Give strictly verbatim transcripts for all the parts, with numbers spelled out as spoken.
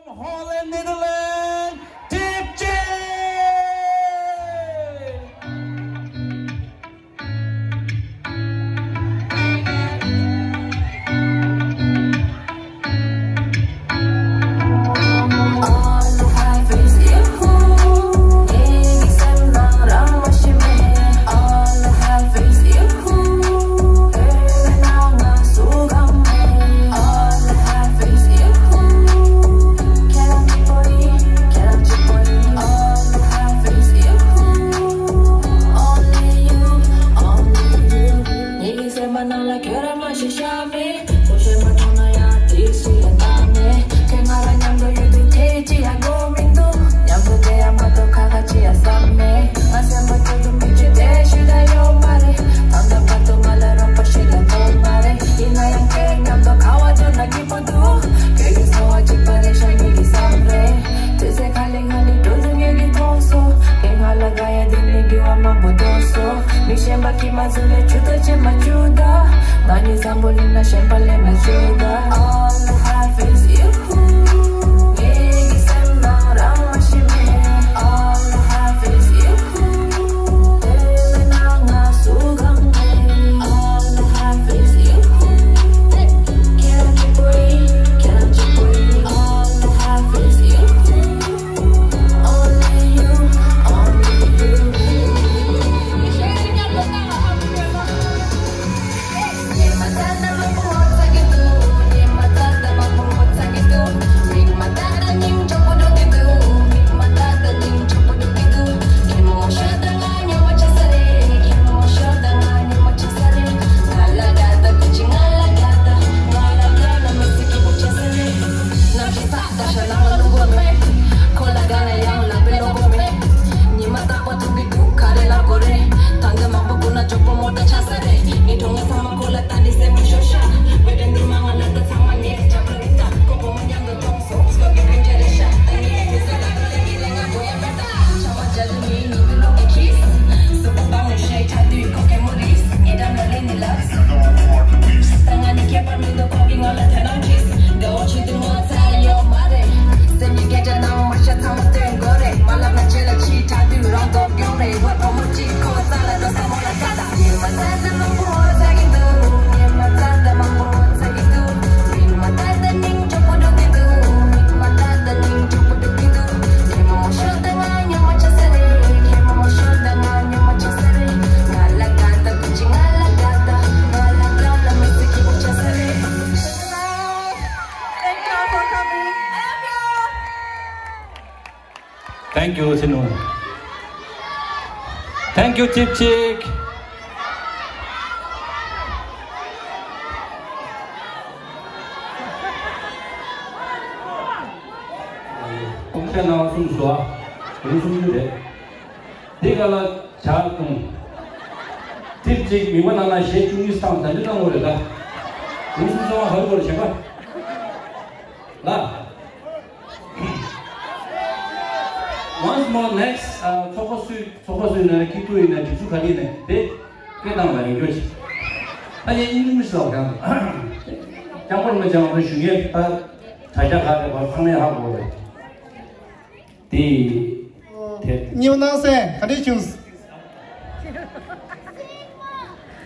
From Holland, Netherlands, Dipchik! དུས་ཚོད་ག་ལེ་ང་ལེ་འགྲོ་འདུག་ངེད་ཀྱི་ཐོག་སོ། ངས་ང་ལ་དགའ་ཡ་དེ་ནི་འགྱུར་བ་མང་པོ་འགྲོ་སོང་། མི་གཞན་པ་གིས་མ་བཟོས་ནས་ཆུ་ཐོག་ཆེན་མ་བཅུག་ད། ང་ཉིད་བཟང་པོ་ལེན་ན་གཞན་པ་ལེན་མ་བཅུག་ད། All I have is you. ངེད་ཀྱི་སེམས་ནང་རང་མ་ཤེས་མེད། All I have is you. དེ་མེད་ན་ང་སུ་གང་མེད། All I have is you. ཁྱེད་རང་གཅིག་པུ་ཡིན། ཁྱེད་རང་གཅིག་པུ་ཡིན། All I have is you. Thank you, Sinu. Thank you, Chip Chick. ཀུང་ཤ་ནང་གསུམ་བཟོ་ཨ། གུང་གསུམ་རྒྱུ་རེད། དེ་ག་ལ་ཇག་གཏོང་། Chip Chick་མི་མ་ནང་ན་གཞས་བཅུ་གཉིས་བཏང་ཟ་འདྲི་གཏོང་དགོས་རེད་ད། གུང་གསུམ་བཟོ་ཨ་ཧ་རུ་གོ་རེ་བྱེད་པ། ལ། Once more, next, ཚོགས་པ་སུས་ཚོགས་པ་སུས་ན་ཁྱི་ཏུ་ཡིན་ན་སྒྲིག་འཛུགས་ག་རེ་ཡིན་ན་དེ་སྐད་བཏང་བ་ཡིན་རྒྱུ་ཞིག་ད་ངས་ཨིན་ཇི་ལ་ཀྱང་ཀྱང་པར་མི་ཅང་དུ་ཞུ་ངས་ད་དྲ་རྒྱ་ག་རེ་བར་ཚང་མས་ཧ་གོ་རེད། དེ་དེ་གཉིས་པ་ནང་སེ་ག་འདྲས་བྱུང་།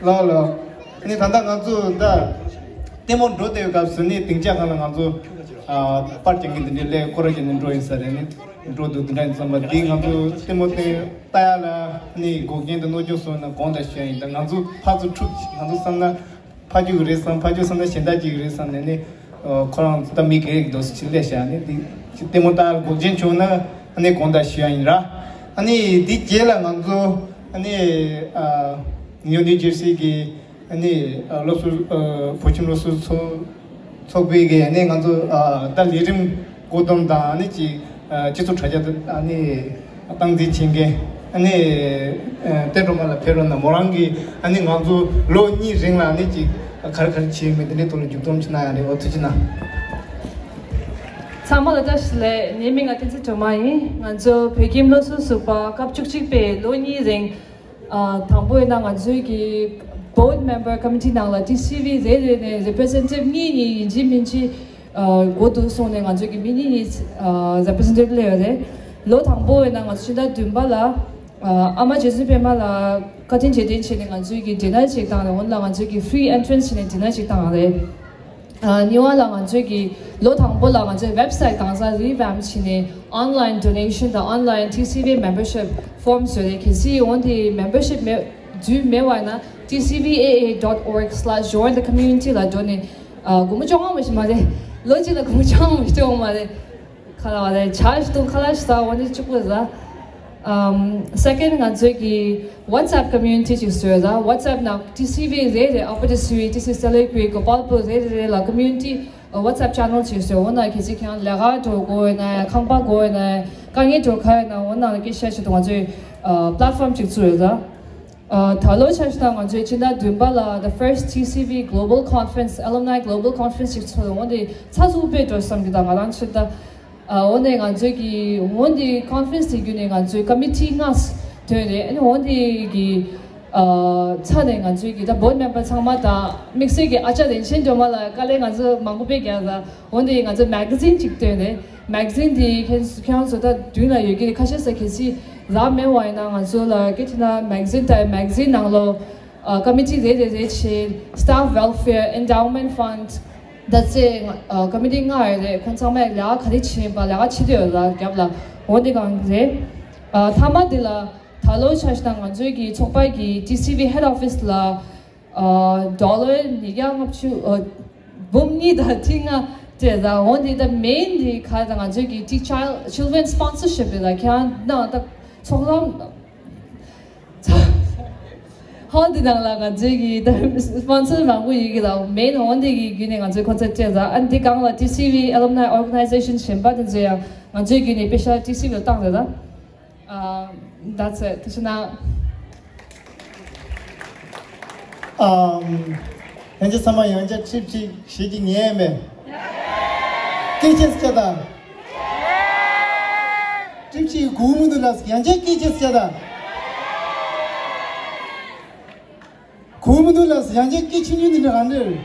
ལགས་ལགས། ནི་ད་ལྟ་ང་ཚོ་ད་ལྟད་མོ་འགྲོ་བསྡད་ཡོད་སྐབས་སུ་ནི་སྡིངས་ཆ་སྒང་ལ་ང་ཚོ་ཨ་པར་རྒྱག་མཁན་དེ་འདྲའི་སླེབས་སྐོར་ར་བྱས་ནས་འགྲོ་ཡིན་ས་རེད། ནི་འགྲོ་འདུག་དེ་འདྲ་ཡིན་ཙམ་པ་འདི་ང་ཚོ་ལྟད་མོ་དེ་ལྟ་ཡ་ལ་ནི་འགོག་རྐྱེན་དང་གནོད་སྐྱོན་སོང་ན་དགོངས་དག་ཞུ་ཡ་ཡིན། ད་ང་ཚོ་ཕར་ཚུར་འཁྲུག་ང་ཚོ་བསམ་ན། ཕ་རྒྱུད་ཀྱི་རེད་བསམ། ཕ་རྒྱུད་བསམ་ན་གཞན་དག་ཅིག་གི་རེད་བསམ་ནས་ནི། ཁོ་རང་ད་མི་སྒེར་གྱི་འདུག་སེ་ཕྱིར་སླེབས་བཞག་ནི་འདི་ལྟད་མོ་ལྟ་འགོག་རྐྱེན་བྱུང་ན་ཨ་ནི་དགོངས་དག་ཞུ་ཡ་ཡིན་ར། ཨ་ནི་འདི་རྗེས་ལ་ང་ཚོ་ཨ་ནི་ཨ་ཉོ་ནིའུ་ཇར་སི་གི་ཨ་ནི་ཨ་སློབ་ཟུར་ཨ་བོད་ཁྱིམ་སློབ་ཟུར་ཚོགས་ཚོགས་པའི་གི་ཨ་ནི་ང་ཚོ་ཨ་ད་ལས་རིམ་བཀོད་འདོམས་དང་ཨ་ནི་ཅིག་ཨ་སྤྱི་ཚོགས་དྲ་རྒྱ་དང་ཨ་ནི། སྟངས་འཛིན་བྱེད་མཁན་ཨ་ནི་ཨ་ཏན་སྒྲོལ་མ་ལགས་ཕེབས་རོགས་གནང་། མོ་རང་གིས་ཨ་ནི་ང་ཚོ་ལོ་གཉིས་རིང་ལ་ཨ་ནི་ཅིག་ག་རེ་ག་རེ་བྱས་ཡོད་མེད་དེ་འདྲའི་ཐོག་ལ་མཇུག་སྡོམ་ཅིག་གནང་ཡ་རེད། འོ་ཐུགས་རྗེ་གནང་། ཚང་མ་ལ་བཀྲ་ཤིས་བདེ་ལེགས། ངའི་མིང་ང་བསྟན་འཛིན་སྒྲོལ་མ་ཡིན། ང་ཚོ་བོད་ཁྱིམ་སློབ་ཟུར་ཟུར་པ་སྐབས་བཅུ་གཅིག་པའི་ལོ་གཉིས་རིང་ཨ་དང་པོ་ཡིན་ན་ང་ཚོའི་གི་board member committee ནང་ལ་ཊི་སི་ཝི་རེ་རེ་ནས་representative་གཉིས་གཉིས་ཡིན་གཅིག་མིན་གཅིག་འགོ་བཙུགས་སོང་ནས་ང་ཚོས་ཀྱི་མི་ནི་ནི་representative་སླེབས་ཡོད་རེད། ལོ་དང་པོ་ཡིན་ན་ང་ཚོ་ཕྱི་ཟླ་བདུན་པ་ལ་ཨ་མ་རྗེ་བཙུན་པད་མ་ལགས་བཀའ་དྲིན་རྗེས་དྲན་བྱས་ནས་ང་ཚོས་ཀྱི་dinner་ཅིག་བཏང་རེད། འོན་ལ་ང་ཚོས་ཀྱི་free entrance་བྱས་ནས་dinner་ཅིག་བཏང་རེད། ཨ་གཉིས་པ་ལ་ང་ཚོས་ཀྱི་ལོ་དང་པོ་ལ་ང་ཚོས་website་གང་ཟག་revamp་བྱས་ནས་online donation་དང་online TCV membership form་བཟོས་རེད། གལ་སྲིད་འོན་ཏེ་membership་མེད་རྒྱུ་མེད་པ་ཡིན་ན་tcvaa.org/join the community་ལ་འགྲོ་ནས་ཨ་སྒོར་མོ་བཅོ་ལྔ་མ་ཞིག་མ་རེད། ལོ་གཅིག་ལ་སྒོར་མོ་བཅོ་ལྔ་མ་ཞིག་སྤྲད་འོང་མ་རེད། ཁ་ལ་བ་རེད། ཇ་ཞིག་འཐུང་། ཁ་ལག་ཞིག་ཟ། འོ་ནི་གཅིག་པུ་ཟ། ཨམ་second་ང་ཚོས་ཀྱི་WhatsApp community་ཅིག་བཟོས་ཟ། WhatsApp་ནང་TCV་རེ་རེ་Upper District་TC Salween་Gopalpur་རེ་རེ་རེ་ལ་community་ཨ་WhatsApp channel་ཅིག་བཟོས། འོ་ན་གལ་སྲིད་ཁྱེད་རང་ལས་ཀ་འགྲོ་དགོས་ཡོད་ན་ཡང་ཁང་པ་དགོས་ཡོད་ན་ཡང་དཀའ་ངལ་འགྲོ་ཁ་ཡོད་ན་འོ་ན་སྐད་ཆ་བཤད་ཆེད་དུ་ང་ཚོས་ཨ་platform་ཅིག་བཙུགས་ཡོད་ཟ། ཨ་ད་ལོ་ཆ་བཞག་ན་ང་ཚོས་ཕྱི་ཟླ་བདུན་པ་ལ་the first TCV Global Conference, Alumni Global Conference་ཅིག་ཚོགས་ཡོང་། འོན་ཏེ་ཚགས་ཚུད་པོ་སྤེལ་འགྲོ་བསམ་གྱི་འདུག་ང་རང་ཆེད་ད། ཨ་འོན་ཏེ་ང་ཚོས་ཀྱི་འོན་ཏེ་conference་དེ་བརྒྱུད་ནས་ང་ཚོས་committee་ལྔ་ཐོན་རེད། ཨ་ནི་འོན་ཏེ་གི་ཨ་ཚ་ནས་ང་ཚོས་ཀྱི་ད་board member་ཚང་མ་དང་དམིགས་བསལ་གྱི་ཨ་ཅག་རིན་ཆེན་སྒྲོལ་མ་ལ་དཀའ་ལས་ང་ཚོས་མང་པོ་སྤེལ་རྒྱག་ད། འོན་ཏེ་ང་ཚོས་magazine་ཅིག་བཏོན་རེད། Magazine་དེ་ཁྱེད་ཁྱེད་རང་ཚོ་ད་མདུན་ལ་ཡོད་ཀྱི་རེད། ཁ་ཤས་ས་གལ་སྲིད་རག་མེད་པ་ཡིན་ན་ང་ཚོ་ལ་སྐད་ཆ་ན་magazine་དང་magazine་ནང་ལོ་ཨ་committee་རེ་རེ་རེ་བྱས། Staff welfare, endowment fund་ད་ཚེ་ཨ་committee་ལྔ་ཡོད་རེད། ཁོང་ཚང་མས་ལས་ཀ་ག་རེ་བྱེད་པ་ལས་ཀ་བྱེད་དུ་ཡོད་ལ་རྒྱབ་ལ། འོན་ཏེ་གང་རེད། ཨ་མཐའ་མ་དེ་ལ་ད་ལོ་ཆ་བཞག་ན་ང་ཚོའི་གི་ཚོགས་པ་གི་TCV head office་ལ་ཨ་dollar་ཉིས་བརྒྱ་ལྔ་བཅུ་ཨ་འབུམ་གཉིས་དང་ཁྲི་ལྔ་སྤྲད་ད། འོན་ཏེ་ད་main་དེ་ག་ད་ང་ཚོའི་གི་ཏི་child children sponsorship་རེད་ད། ཁྱེད་རང་ནང་ད་ཚོགས་ལམ་ཧོལ་འདི་ནང་ལ་ང་ཚོའི་གི་ད་sponsor་མང་པོ་ཡོད་ཀྱི་ད། main་འོན་ཏེ་གི་བརྒྱུད་ནས་ང་ཚོའི་ཁོ་ཚོས་སྤྲད་ད། ཨ་ནི་འདི་སྒང་ལ་TCV alumni organization་གཞན་པ་དེ་ཚོས་ཡང་ང་ཚོའི་བརྒྱུད་ནས་པེ་ཤ་TCV་ལ་བཏང་རེད་ད། ཨ་that's it། ཐུགས་རྗེ་གནང་། ཨམ། ཡང་ཅིག་ཚང་མ་ཡང་ཅིག་ཁྲིད་ཅིག་ཞིག་གི་ཉན་མེད། སྐད་ཆ་ཟེར་ད། ཁྲིད་ཅིག་གུ་མི་འདུག་ལགས། ཡང་ཅིག་སྐད་ཆ་ཟེར་ད། གུ་མི་འདུག་ལགས། ཡང་ཅིག་སྐད་ཆུང་ཆུང་འདི་འདྲ་ག་འདྲ།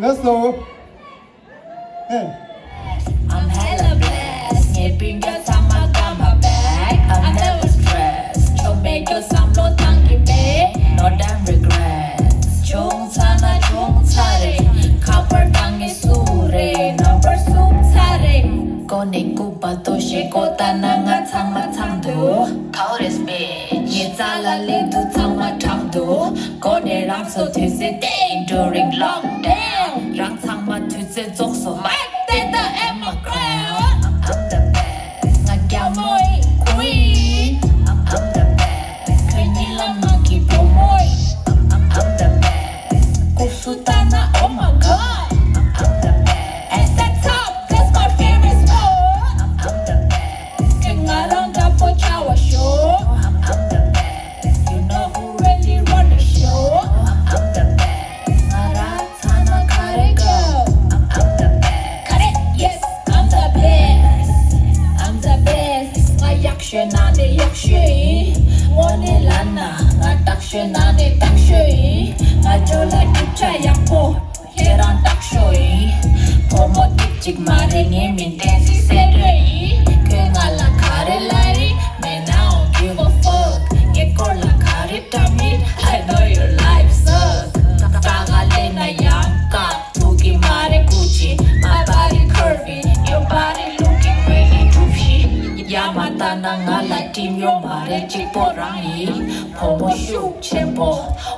ལགས་སོ། ཧེ། I'm hella blessed. ངའི་སྤུན་ཀྱག་ཚང་མ་got my back. I'm never stressed. ཆོ་མེད་ཀྱོ་བསམ་བློ་བཏང་གི་མེད། No damn regrets. བྱུང་ཚར་ན་བྱུང་ཚར་རེད། ཁ་པར་བཏང་ངེས་སུ་རེད། ནམ་བར་སུབ་ཚར་རེད། ཀོ་ནེ་ཀུ་པ་ཏོ་ཤེ་ཀོ་ཏ་ན་ང་ཚང་མ་ཚང་འདུག Tourist bitch. ངའི་རྩ་ལ་ལེན་དུ་ཚང་མ་དྲངས་འདུག་ཀོ་ནེ་རང་སོ་དུས་ཚེ་སྟེང་during lockdown. རང་ཚང་མ་དུས་ཚེ་རྫོགས་སོ། Mic take the aim my crown. I'm the best. ང་རྒྱལ་མོ་ཡིན། Queen. I'm the best. ཁྱོད་གཉིད་ལམ་ནང་གི་བུ་མོ་ཡིན། I'm the best. སྐུ་གཟུགས་ལྟ་ན། Oh my god. I'm the best. At the top, that's my favorite spot. I'm the best. ཁྱོད་ང་རང་འདྲ་པོ་བྱ་བ་ཤོག I'm the best. You know who really run the show. I'm the best. ང་རང་ཚང་མ་ག་རེ་དགོས། I'm the best. ག་རེ། Yes, I'm the best. I'm the best. ང་ཡག་ཤོས་ནང་ནས་ཡག་ཤོས་ཡིན། དངོས་གནས་ལབ་ན་ང་དྲག་ཤོས་ནང་ནས་དྲག་ཤོས་ཡིན། ང་ཇོ་ལ་རྒྱུ་ཆ་ཡག་པོ། ཁྱེད་རང་དྲག་ཤོས་ཡིན། བུ་མོ་ཏིག་ཅིག་མ་རེད། ངའི་མིང་བསྟན་འཛིན་གསལ་སྒྲོན་ཡིན། ཁྱོད་ང་ལ་ག་རེ་ལབ་ཡིན། Man, I don't give a fuck. ངའི་སྐོར་ལ་ག་རེ་འདྲ་མིན། I know your life sucks. ད་ག་ལས་ན་ཡང་དཀའ། ཐུག་གི་མ་རེད་Gucci. My body curvy. Your body looking really juicy. ཡ་མ་ལྟ་ན་ང་ལ་དྲིམ་ཡོད་མ་རེད། གཅིག་པོ་རང་ཡིན། བུ་མོ་ཤུགས་ཆེན་པོ།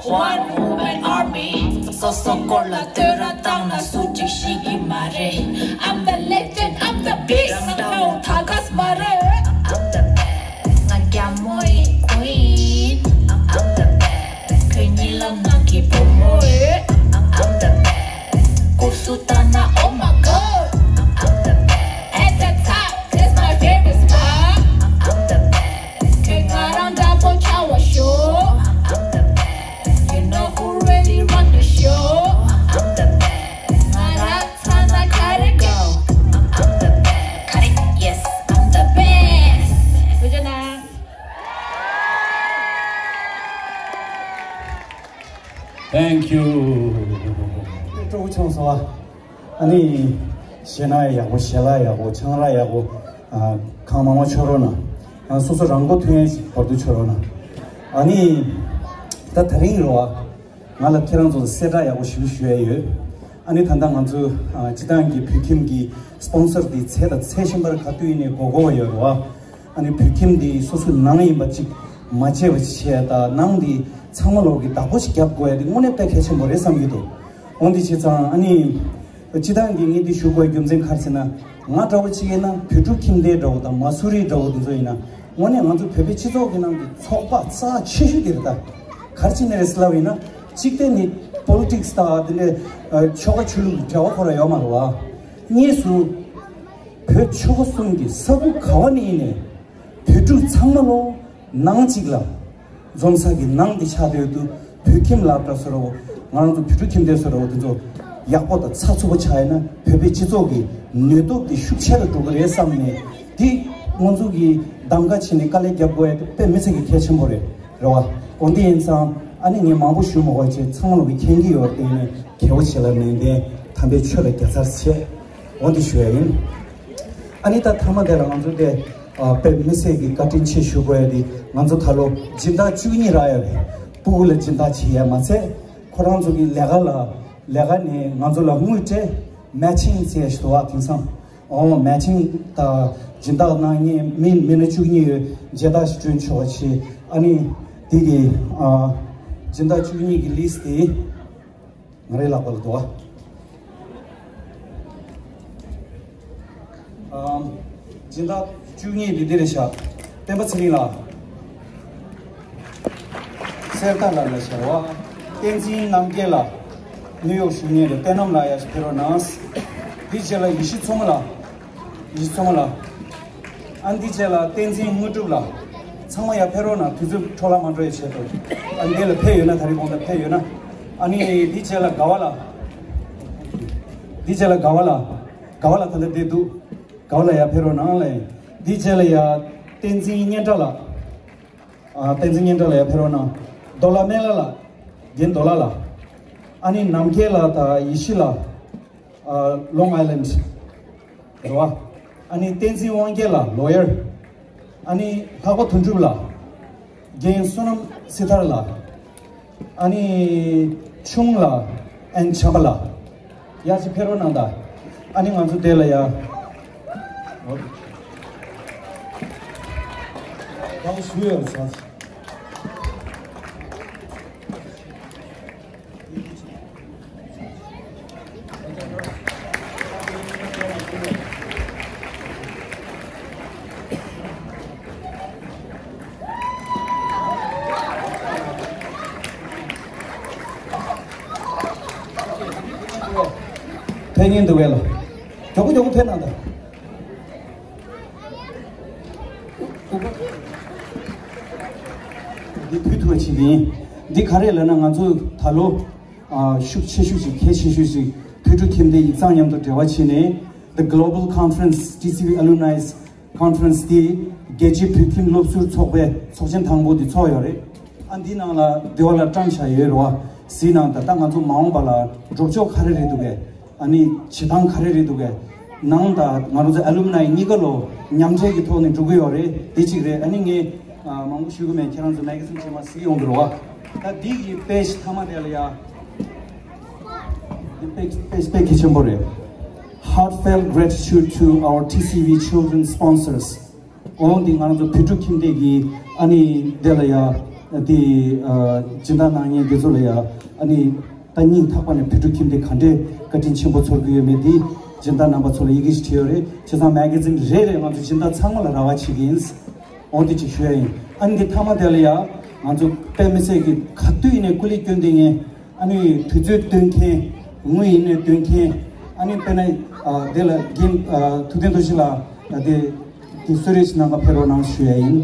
One woman army. སོ་སོ་སྐོར་ལ་བསྟོད་ར་བཏང་ན་སུ་གཅིག་ཤེས་ཀྱི་མ་རེད། I'm the legend, I'm the beast. རང་འདྲ་བོ་ད་ག་ས་མ་རེད། I'm the best. ང་རྒྱལ་མོ་ཡིན། Queen. I'm the best. ཁྱོད་གཉིད་ལམ་ནང་གི་བུ་མོ་ཡིན། I'm the best. སྐུ་གཟུགས་ལྟ་ན། Oh my god. I'm the best. At the top, that's my favorite spot. I'm the best. ཁྱོད་ང་རང་འདྲ་པོ་བྱ་བ་ཤོག I'm the best. You know who really run the show. I'm the best. ང་རང་ཚང་མ་ག་རེ་དགོས། I'm the best. ག་རེ། Yes, I'm the best. ཆུང་སོང་བ། ཨ་ནི། ཞེ་ན་ཡག་པོ། ཞལ་ལག་ཡག་པོ། ཆང་རག་ཡག་པོ། ཨ། གང་མང་མང་མཆོད་རོགས་གནང་། ཡང་སོ་སོ་རང་མགོ་ཐོན་ཡས་ཤིག་བར་དུ་མཆོད་རོགས་གནང་། ཨ་ནི། ད་དེ་རིང་རེད་བ། ང་ལ་ཁྱེད་རང་ཚོ་ལ་གསལ་བསྒྲགས་ཡག་པོ་ཞིག་ཞུ་ཡས་ཡོད། ཨ་ནི་ད་ལྟ་ང་ཚོ་ཨ། སྤྱི་བཏང་གི་བོད་ཁྱིམ་གྱི་སི་པོན་སར་དེ་ཚད་དང་ཚད་གཞན་པར་ག་དུས་ཡིན་ནའི་དགོས་མཁོ་བ་ཡོད་རེད་བ། ཨ་ནི་བོད་ཁྱིམ་འདི་སོ་སོའི་ནང་ཡིན་པ་ཅིག་མ་བརྗེད་པ་ཅིག་བྱས་ཡ་དང་། ནང་འདི་ཚང་མ་ལོག་གི་བདག་པོ་ཞིག་རྒྱབ་དགོས་ཡ་དེ་དངོས་གནས་དཔེ་གལ་ཆེན་པོ་རེད་བསམ་གྱི་འདུག་འོན་ཏེ་བྱས་ཙང་ཨ་ནི། སྤྱི་བཏང་གི་ངས་འདི་ཞུ་དགོས་རྒྱུ་མཚན་ག་རེ་ཟེར་ན། ང་འདྲ་བོ་གཅིག་ཡིན་ན་བོད་ཕྲུག་ཁྱིམ་སྡེ་འདྲ་བོ་དང་མ་སུ་རི་འདྲ་བོ་དེ་ཚོ་ཡིན་ན། དངོས་གནས་ང་ཚོ་བོད་པའི་སྤྱི་ཚོགས་ཀྱི་ནང་གི་ཚོགས་པ་རྩ་ཆེ་ཤོས་དེ་རེད་ད། ག་རེ་བྱས་ནས་རེད་ཟེར་ལབ་ཡིན་ན། གཅིག་དེ་ནི་པོ་ལི་ཊིག་སི་དང་དེ་འདྲའི་ཆོལ་ཁ་ཆོས་ལུགས་ཀྱི་འབྲེལ་བ་ཁོ་རང་ཡོད་མ་རེད་བ། གཉིས་སུ། བོད་ཆོལ་ཁ་གསུམ་གྱི་ས་ཁུལ་ག་བ་ནས་ཡིན་ནའི་བོད་ཕྲུག་ཚང་མ་ལོ་ནང་གཅིག་ལ། འཛོམས་ས་གི་ནང་དེ་ཆགས་བསྡད་ཡོད་དུས། བོད་ཁྱིམ་སློབ་གྲྭ་ཟེར་རོ། ང་རང་ཚོ་བོད་ཕྲུག་ཁྱིམ་སྡེ་ཟེར་རོ། དེ་ཚོ་ཡག་པོ་དང་ཚགས་ཚུད་པོ་ཆགས་ཡིན་ན། བོད་པའི་སྤྱི་ཚོགས་ཀྱི་ནུས་སྟོབས་དེ་ཤུགས་ཆེ་རུ་འགྲོ་གི་རེད་བསམ་ནས། དེ་ང་ཚོ་གིས་གདམ་ག་བྱས་ནས་དཀའ་ལས་རྒྱབ་དགོས་ཡ་དེ་དཔེ་མི་སྲིད་ཀྱི་གལ་ཆེན་པོ་རེད། རེད་བ། འོ་འདི་ཡིན་ཙང་ཨ་ནི་ངས་མང་པོ་ཞུ་མ་དགོས་བྱས། ཚང་མ་ལོག་གིས་མཁྱེན་གྱི་ཡོད་རེད། དེ་ནས་མཁས་པོ་བྱས་ལ་ནན་ཏན་དམ་པའི་ཆོས་ལ་རྒྱལ་ཚར་བྱས། འོ་འདི་ཞུ་ཡ་ཡིན། ཨ་ནི་ད་མཐའ་མ་དེ་ལ་ང་ཚོ་དེ་ཨ། དཔེ་མི་སྲིད་ཀྱི་བཀའ་དྲིན་ཆེ་ཞུ་དགོས་ཡ་དེ། ང་ཚོ་ད་ལོ་སྦྱིན་བདག་བཅུ་གཉིས་རག་ཡ་རེད། ཕྲུ་གུ་ལ་སྦྱིན་བདག་བྱེད་ཡ་མ་ཚད། ཁོ་རང་ཚོ་གི་ལས་ཀ་ལ། ལས་ཀ་ནས་ང་ཚོ་ལ་དངུལ་སྤྲད། མེ་ཆིང་ཟེར་ཡ་ཞིག་འདུག་བ། དེང་སང་། ཨོ། མེ་ཆིང་དང་སྦྱིན་བདག་གནང་མཁན་མི་མི་སྣ་བཅུ་གཉིས་ཡོད། མཇལ་དར་ཞིག་སྐྲུན་ཆོག་པ་བྱས། ཨ་ནི་དེ་གི་ཨ། སྦྱིན་བདག་བཅུ་གཉིས་ཀྱི་ལི་སི་ཊི་དེ་ང་རའི་ལག་པ་ལ་འདུག་བ། ཨ། སྦྱིན་བདག་བཅུ་གཉིས་དེ་འདི་རེད་ཤག་སྤེན་པ་ཚེ་རིང་ལགས། གསེར་རྟ་ལགས་ལ་ཤར་བ། བསྟན་འཛིན་རྣམ་རྒྱལ་ལགས། ནིའུ་ཡོག་བཞུགས་མཁན་རེད། བསྟན་རྣམ་ལགས་ཡར་ཕེབས་རོགས་གནང་། འདི་རྗེས་ལ་ཡེ་ཤེས་མཚོ་མོ་ལགས། ཡེ་ཤེས་མཚོ་མོ་ལགས། ཨ། འདི་རྗེས་ལ་བསྟན་འཛིན་དངོས་གྲུབ་ལགས། ཚང་མ་ཡར་ཕེབས་རོགས་གནང་། དུས་ཚོད་འཕྲོ་བརླག་མ་འགྲོ་ཡ་ཆེད་དུ། ཨ། འདི་ལ་ཕེབས་ཡོད་ན། ད་རེས་དགོང་དག་ཕེབས་ཡོད་ན། ཨ་ནི་འདི་རྗེས་ལ་དགའ་བ་ལགས། འདི་རྗེས་ལ་དགའ་བ་ལགས། དགའ་བ་ལགས་ད་ལྟ་བསྡད་འདུག་དགའ་བ་ལགས་ཡར་ཕེབས་རོགས་གནང་ལགས། འདི་རྗེས་ལ་ཡར་བསྟན་འཛིན་སྙན་གྲགས་ལགས། ཨ། བསྟན་འཛིན་སྙན་གྲགས་ལགས་ཡར་ཕེབས་རོགས་གནང་། རྡོ་ལ་སྨན་བླ་ལགས། རྒན་རྡོ་ལ་ལགས། ཨ་ནི་རྣམ་རྒྱལ་ལགས་དང་ཡེ་ཤེས་ལགས། ཨ། ལོང་ཨའི་ལན་རེད་བ། ཨ་ནི་བསྟན་འཛིན་དབང་རྒྱལ་ལགས། ལོ་ཡར། ཨ་ནི་ལྷག་པ་དོན་གྲུབ་ལགས། རྒན་བསོད་ནམས་སྲི་ཐར་ལགས། ཨ་ནི་ཆུང་ལགས། ཨན་བྱམས་པ་ལགས། ཡར་ཅིག་ཕེབས་རོགས་གནང་དང་། ཨ་ནི་ང་ཚོ་དེ་ལ་ཡ། ད་ཞུ་ཡ་ཚར། ཕེབས་ཉེན་འདུག་གས་ལགས། མགྱོགས་པོ་མགྱོགས་པོ་ཕེབས་གནང་དང་། འདི་ཕུལ་ཐུབ་པ་བྱེད་ཀྱི་ཡིན། འདི་ག་རེ་ལབ་ན། ང་ཚོ་ད་ལོ། ཨ། ཤུགས་ཆེ་ཤོས་ཤིག་གལ་ཆེ་ཤོས་ཤིག་བོད་ཕྲུག་ཁྱིམ་སྡེ་ཡིག་ཚང་མཉམ་དུ་འབྲེལ་བ་བྱས་ནས། The Global Conference, T C V Alumni Conference དེ་རྒྱལ་སྤྱིའི་བོད་ཁྱིམ་སློབ་ཟུར་ཚོགས་པའི་ཚོགས་ཆེན་དང་པོ་དེ་ཚོགས་ཡོད་རེད། ཨ། འདི་ནང་ལ་འདི་བ་ལ་བཀྲམ་བཞག་ཡོད་རེད་བ། གཟིགས་གནང་དང་། ད་ང་ཚོ་མ་འོངས་པ་ལ་འགྲོ་ཕྱོགས་ག་རེ་རེད་འདུག་གས། ཨ་ནི་བྱེད་སྟངས་ག་རེ་རེད་འདུག་གས། ནང་དང་ང་རང་ཚོ་ཨ་ལུམ་ནའི་གཉིས་ཀ་ལོ་མཉམ་འབྲེལ་གྱི་ཐོག་ནས་འགྲོ་གི་ཡོད་རེད། དེ་གཅིག་རེད། ཨ་ནི་ངས་ཨ། མང་པོ་ཞུ་གི་མེད། ཁྱེད་རང་ཚོ་མེ་ག་ཛིན་ཚང་མ་གཟིགས་ཡོང་གི་རེད་བ། ད་འདི་གི་པེ་ཇི་མཐའ་མ་དེ་ལ་ཡ། འདི་དཔེ་དཔེ་དཔེ་གལ་ཆེན་པོ་རེད། Heartfelt gratitude to our T C V children sponsors. འོ་འདི་ང་རང་ཚོ་བོད་ཕྲུག་ཁྱིམ་སྡེ་གི། ཨ་ནི་དེ་ལ་ཡ། འདི་ཨ། སྦྱིན་བདག་གནང་མཁན་འདི་ཚོ་ལ་ཡ། ཨ་ནི་ད་སྙིང་ཐག་པ་ནས་བོད་ཕྲུག་ཁྱིམ་སྡེ་ག་འདྲའི་བཀའ་དྲིན་ཆེན་པོ་ཚོར་གྱི་ཡོད་མེད་འདི་སྦྱིན་བདག་རྣམ་པ་ཚོ་ལ་ཡི་གེ་ཞིག་བྲིས་ཡོད་རེད། བྱས་ཙང་མེ་ག་ཛིན་རེ་རེ་ང་ཚོ་སྦྱིན་བདག་ཚང་མ་ལ་རག་པ་བྱེད་ཀྱི་ཡིན། འོ་འདི་ཅིག་ཞུ་ཡ་ཡིན། ཨ་ནི་འདི་མཐའ་མ་དེ་ལ་ཡ། ང་ཚོ་དཔེ་མི་སྲིད་ཀྱི་ག་དུས་ཡིན་ནའི་སྐུ་ལས་བསྐྱོན་བསྡད་མཁན། ཨ་ནི་དུས་ཚོད་སྟོན་མཁན། དངུལ་ཡིན་ནའི་སྟོན་མཁན། ཨ་ནི་དཔེར་ན་ཨ། དེ་ལ་རྒན་ཨ། ཐུབ་བསྟན་རྡོ་རྗེ་ལགས་ལ་དེ་དེ་གསོལ་རས་ཤིག་གནང་ག་ཕེབས་རོགས་གནང་ཞུ་ཡ་ཡིན།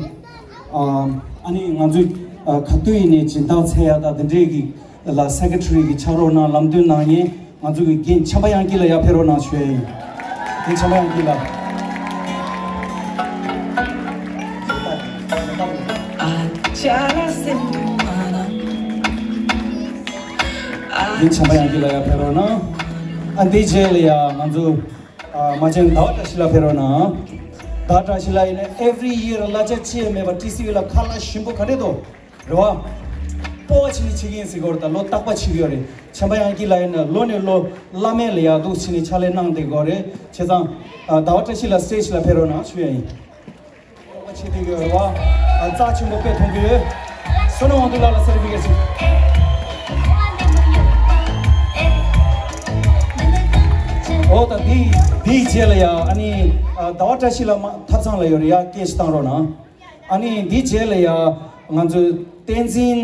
ཨ། ཨ་ནི་ང་ཚོས་ཨ། ག་དུས་ཡིན་ནའི་སྦྱིན་བདག་འཚོལ་ཡ་དང་དེ་འདྲས་ཀྱི་ལ་སེ་ཀེ་ཊ་རི་གི་ཕྱག་རོགས་གནང་། ལམ་སྟོན་གནང་མཁན་ང་ཚོ་གི་རྒན་བྱམས་པ་དབྱངས་སྐྱིད་ལགས་ཡར་ཕེབས་རོགས་གནང་ཞུ་ཡ་ཡིན། རྒན་བྱམས་པ་དབྱངས་སྐྱིད་ལགས། རྒན་བྱམས་པ་དབྱངས་སྐྱིད་ལགས་ཡར་ཕེབས་རོགས་གནང་། ཨ་འདི་རྗེས་ལ་ཡ་ང་ཚོ་ཨ་མ་བྱན་ཟླ་བ་བཀྲ་ཤིས་ལགས་ཕེབས་རོགས་གནང་། ཟླ་བ་བཀྲ་ཤིས་ལགས་ཡིན་ན་every year གླ་ཆ་ཅི་ཡང་མེད་པ་ཊི་སི་ཝི་ལ་ཁ་ལག་ཞིམ་པོ་ག་འདྲས་འདུག་རེད་བ། སྤོབས་པ་བྱས་ནས་བྱེད་ཀྱི་ཡིན་ཟེར་གྱི་ཡོད་རེད། ད་ལོ་རྟག་པར་བྱེད་ཀྱི་ཡོད་རེད། ཆམ་པ་དབྱངས་སྐྱིད་ལགས་ཡིན་ན་ལོ་ནས་ལོ་བླ་མེད་ལ་ཡག་སྡུག་བྱས་ནས་ཕྱག་ལས་གནང་བསྡད་ཀྱི་ཡོད་རེད། བྱས་ཙང་ཨ་ཟླ་བ་བཀྲ་ཤིས་ལགས་སི་ཊེ་ཇི་ལ་ཕེབས་རོགས་གནང་ཞུ་ཡ་ཡིན། སྤོབས་པ་བྱེད་བསྡད་ཀྱི་ཡོད་རེད་བ། ཨ་རྩ་ཆེན་པོ་དཔེ་མཐོང་གི་ཡོད། བསོད་ནམས་དབང་འདུས་ལགས་ལ་སེར་ཕི་ཀེཊ་ཅིག་འོ་ད་འདི་འདིའི་རྗེས་ལ་ཡ་ཨ་ནི་ཨ་ཟླ་བ་བཀྲ་ཤིས་ལགས་མ་ཐབ་ཚང་ལ་ཡོད་རེད་ཡ། སྐད་ཞིག་བཏང་རོགས་གནང་། ཨ་ནི་འདིའི་རྗེས་ལ་ཡ་ང་ཚོའི་བསྟན་འཛིན་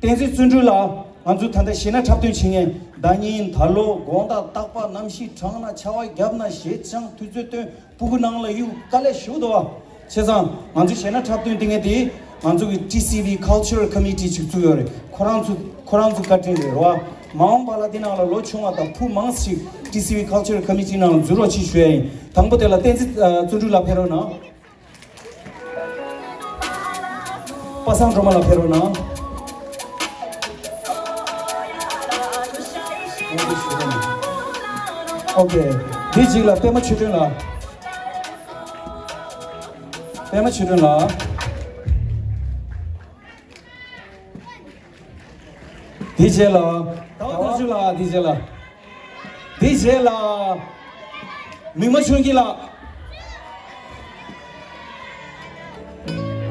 བསྟན་འཛིན་བརྩོན་འགྲུས་ལགས། ང་ཚོ་ད་ལྟ་གཞས་སྣ་འཁྲབ་སྟོན་བྱེད་མཁན་ཟླ་ཉིན་ཟླ་ལོ་དགོང་དག་རྟག་པར་གནམ་གཤིས་གྲང་ན་ཆར་པ་བརྒྱབ་ན་གཞས་སྦྱང་དུས་ཚོད་བཏོན་སྤུ་གུ་ནང་ལ་གཡུག་དཀའ་ལས་ཞེ་པོ་འདུག་བ། བྱས་ཙང་ང་ཚོ་གཞས་སྣ་འཁྲབ་སྟོན་དེ་ངས་དེ་ང་ཚོ་གི་ཊི་སི་ཝི་Cultural Committee ཅིག་བཙུགས་ཡོད་རེད། ཁོ་རང་ཚོ་ཁོ་རང་ཚོ་བཀའ་དྲིན་རེད་རོ། མ་འོངས་པ་ལ་དེ་ནང་ལ་ལོ་ཆུང་བ་དང་ཕྲུ་མང་ཞིག་ཊི་སི་ཝི་Cultural Committee ནང་ལ་འཛུལ་རོགས་བྱེད་ཞུ་ཡ་ཡིན། དང་པོ་དེ་ལ་བསྟན་འཛིན་ཨ་བརྩོན་འགྲུས་ལགས་ཕེབས་རོགས་གནང་། པ་སངས་སྒྲོལ་མ་ལགས་ཕེབས་རོགས་གནང་། ཨོ་ཁེ། དེ་གཅིག་ལ་པད་མ་ཆོས་སྒྲོན་ལགས། པད་མ་ཆོས་སྒྲོན་ལགས། དེ་རྗེས་ལ་ཟླ་བ་དར་ཤུ་ལགས། དེ་རྗེས་ལ། དེ་རྗེས་ལ་མིག་དམར་ཆོས་སྐྱིད་ལགས།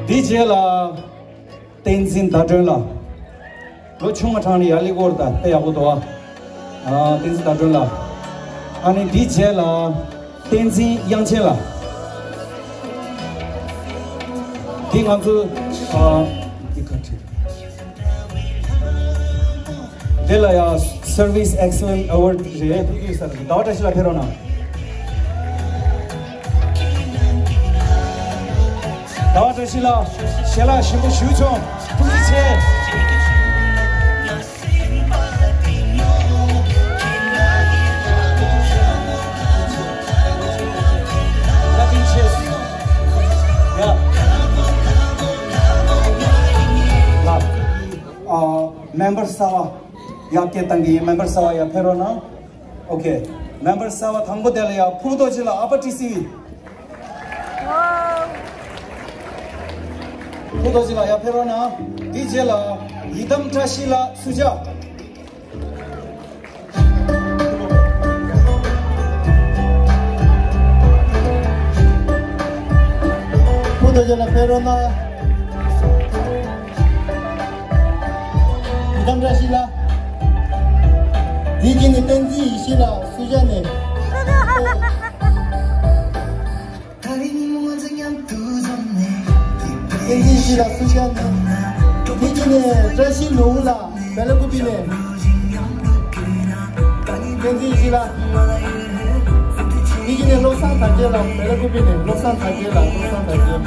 དེ་རྗེས་ལ་བསྟན་འཛིན་ཟླ་སྒྲོན་ལགས། ལོ་ཆུང་བ་གྲངས་ནས་ཡར་སླེབས་ཀྱི་ཡོད་རེད། ད་དཔེ་ཡག་པོ་འདུག་ཨ། ཨ་བསྟན་འཛིན་ཟླ་སྒྲོན་ལགས། ཨ་ནི་དེ་རྗེས་ལ་བསྟན་འཛིན་དབྱངས་ཅན་ལགས། འདི་ང་ཚོ་ཨ་འདི་ག་འདྲ། དེ་ལ་ཡ་Service Excellence Award རེད། ཕུལ་གྱི་ཡོད་ས་རེད། ཟླ་བ་བཀྲ་ཤིས་ལགས་ཕེབས་རོགས་གནང་། ཟླ་བ་བཀྲ་ཤིས་ལགས་ཞལ་ལག་ཞིམ་པོ་ཞུ་ཆོག་ཐུགས་རྗེ་ཆེ། Nothing chase. Yeah. ལགས། ཨ་མེམ་བར་གསར་བ་ཡར་སྐད་བཏང་གི་ཡིན། མེམ་བར་གསར་བ་ཡར་ཕེབས་རོགས་གནང་། ཨོ་ཁེ། མེམ་བར་གསར་བ་དང་པོ་དེ་ལ་ཡ་ཕུར་རྡོ་རྗེ་ལགས། ཨ་པ་ཊི་སི་ཝི། ཕུར་རྡོ་རྗེ་ལགས་ཡར་ཕེབས་རོགས་གནང་། དེ་རྗེས་ལ་ཡི་དམ་བཀྲ་ཤིས་ལགས། སུ་ཇཱ། ཕུར་རྡོ་རྗེ་ལགས་ཕེབས་རོགས་གནང་། ཡི་དམ་བཀྲ་ཤིས་ལགས། དེ་རྗེས་ནས་བསྟན་འཛིན་ཡེ་ཤེས་ལགས། སུ་ཇཱ་ནས། བསྟན་འཛིན་ཡེ་ཤེས་ལགས། སུ་ཇཱ་ནས། དེ་རྗེས་ནས་བཀྲ་ཤིས་ནོར་བུ་ལགས། བེ་ལ་ཀུ་པི་ནས། བསྟན་འཛིན་ཡེ་ཤེས་ལགས། དེ་རྗེས་ནས་བློ་བཟང་དར་རྒྱས་ལགས། བེ་ལ་ཀུ་པི་ནས། བློ་བཟང་དར་རྒྱས་ལགས། བློ་བཟང་དར་རྒྱས།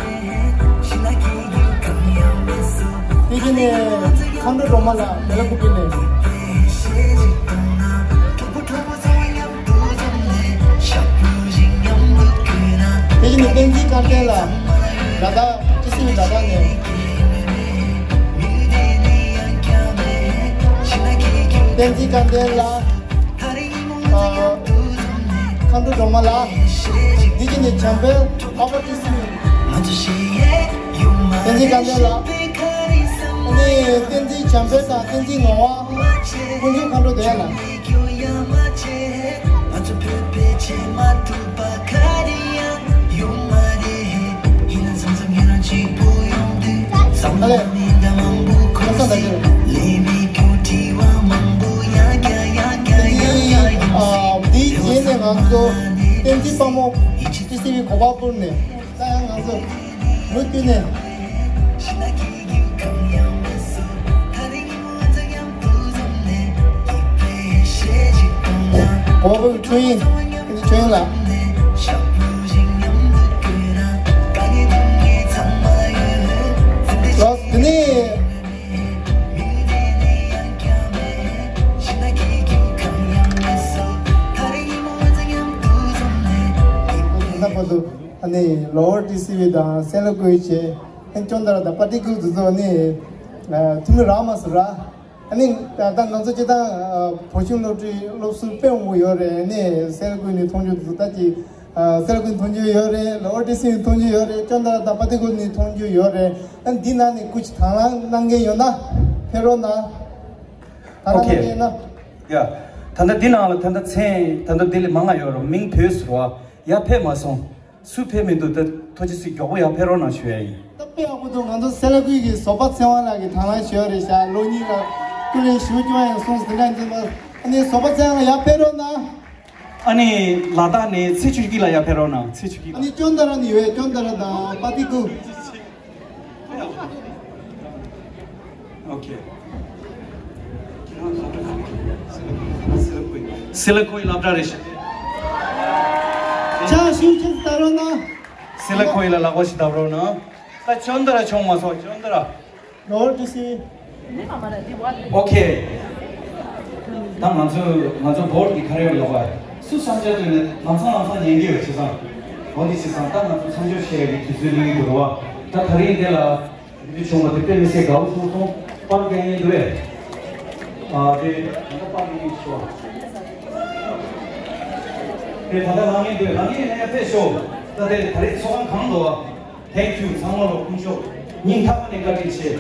དེ་རྗེས་ནས་མཁའ་འགྲོ་སྒྲོལ་མ་ལགས། བེ་ལ་ཀུ་པི་ནས། དེ་བཞིན་དུ་བསྟན་འཛིན་དཀར་ལྡན་ལགས། དགྲ་ཟླ་ཊི་སི་ཝི་དགྲ་ཟླ་ནས། བསྟན་འཛིན་དཀར་ལྡན་ལགས། ཨ། མཁའ་འགྲོ་སྒྲོལ་མ་ལགས། དེ་བཞིན་དུ་བྱམས་པའི་ཨ་ཕ་ཊི་སི་ཝི། བསྟན་འཛིན་དཀར་ལྡན་ལགས། ཨ་ནི་བསྟན་འཛིན་བྱམས་པའི་དང་བསྟན་འཛིན་ངག་དབང་། དཀོན་མཆོག་མཁའ་འགྲོ་ལྡན་ལགས། ཨ་ལས། ཁ་སང་ད་ཁྱེད། ཨ། འདིའི་རྗེས་ནས་ང་ཚོ་བསྟན་འཛིན་དཔའ་མོ་ཊི་སི་ཝི་གོ་པལ་པུར་ནས། ད་ཡང་ང་ཚོ་ལོ་རྒྱུས་ནས། གོ་བོ་ཆོས་དབྱིངས། ཆོས་དབྱིངས་ལགས། ལགས་དེ་ནས། ད་བར་དུ་ཨ་ནི་ལོ་ཝར་ཊི་སི་ཝི་དང་སེ་ལ་ཀུའི་ཆེ་ཨན་ཅོན་དར་དང་པ་ཏི་ཀུལ་དེ་ཚོ་ནི་ཐུ་མི་རག་མ་སུ་ར། ཨ་ནི་ད་ང་ཚོ་སྤྱིར་བཏང་བོད་ཁྱིམ་སློབ་གྲྭའི་སློབ་ཟུར་དཔེ་མང་པོ་ཡོད་རེད། ཨ་ནི་སེ་ལ་ཀུན་ནས་མཐོང་རྒྱུ་འདུག་ད་ཅི་སེ་ལ་ཀུན་མཐོང་རྒྱུ་ཡོད་རེད། ལ་ཨོ་ཏི་སི་མཐོང་རྒྱུ་ཡོད་རེད། ཅོན་ཏ་ར་དང་པ་ཏི་ཀུ་ནས་མཐོང་རྒྱུ་ཡོད་རེད། ཨ་ནི་འདི་ནང་ནས་སྐུ་མཁྱེན་དང་བླངས་གནང་མཁན་ཡོད་ན་ཕེབས་རོགས་གནང་། དང་བླངས་གནང་མཁན་ཡོད་ན། ཡ། ད་ལྟ་འདི་ནང་ལ་ད་ལྟ་མཚན་ད་ལྟ་འདི་ལས་མང་ང་ཡོད་རུང་མིང་བོས་ཟེར་བ་ཡར་ཕེབས་མ་སོང་། སུ་ཕེབས་མི་འདུག་ད་ཐུགས་རྗེ་ཆེ། མགྱོགས་པོ་ཡར་ཕེབས་རོགས་གནང་ཞུ་ཡ་ཡིན། ད་དཔེ་ཡག་པོ་འདུག་ང་ཚོ་སེ་ལ་ཀུན་གྱི་བཟོད་པ་ཚེ་དབང་ལགས་ཀྱིས་དང་བླངས་ཞུ་ཡ་རེད་ཤག་ལོ་གཉིས་ལ་སྐུ་ལས་ཞུ་སྐྱོང་ཡང་གསུངས་ཟིན་ན་འཛིན་པ། ཨ་ནི་བཟོད་པ་ཚེ་དབང་ལགས་ཡར་ཕེབས་རོགས་གནང་། ཨ་ནི་ལ་དྭགས་ནས་ཚེ་ཆོས་སྐྱིད་ལགས་ཡར་ཕེབས་རོགས་གནང་། ཚེ་ཆོས་སྐྱིད་ཨ་ལགས། ནི་ཅོན་ཏ་ར་ནས་ཡོད། ཅོན་ཏ་ར་དང་པ་ཏི་ཀུ། ཨོ་ཁེ། སེ་ལ་ཀུན་སློབ་གྲྭ་རེད་ཤག་ཅ་ཞུ་ཅིག་ད་རོགས་གནང་། སེ་ལ་ཀུན་ལ་ལག་པ་ཞིག་བརྡབ་རོགས་གནང་། ད་ཅོན་ཏ་ར་བྱུང་མ་སོང་། ཅོན་ཏ་ར། ལོར་ཏི་སི། ཨོ་ཁེ། ད་ང་ཚོ་ང་ཚོ་བོར་གྱི་ཁ་རེ་ཡོད་ལ་བ། སུ་བསམ་འཆར་བཏོན་ནས་ལམ་སང་ལམ་སང་ཉན་གྱི་ཡོད་བྱས་ཙང་། འོ་འདི་བྱས་ཙང་ད་ང་ཚོ་མཚམས་འཇོག་བྱེད་ཡ་གི་དུས་ཚོད་སླེབས་ཀྱི་འདུག་ར་བ། ད་ད་རིང་འདི་ལ་འདི་བྱུང་བ་དེ་དཔེ་མི་སྲིད་དགའ་བོ་བྱུང་སོང་། པར་རྒྱག་མཁན་འདུག་གས། ཨ་དེ་ད་ལྟ་པར་རྒྱག་མཁན་ཞུ་བ། དེ་ད་ལྟ་ལངས་མཁན་འདུག་ལངས་མཁན་ཡིན་ན་ཡང་ཕེབས་ཤོག་ད་དེ་ད་རེས་ཚོགས་ཁང་གང་འདུག་བ། Thank you ཚང་མ་ལ་དཀོན་མཆོག་སྙིང་ཐག་པ་ནས་བཀའ་དྲིན་ཆེ།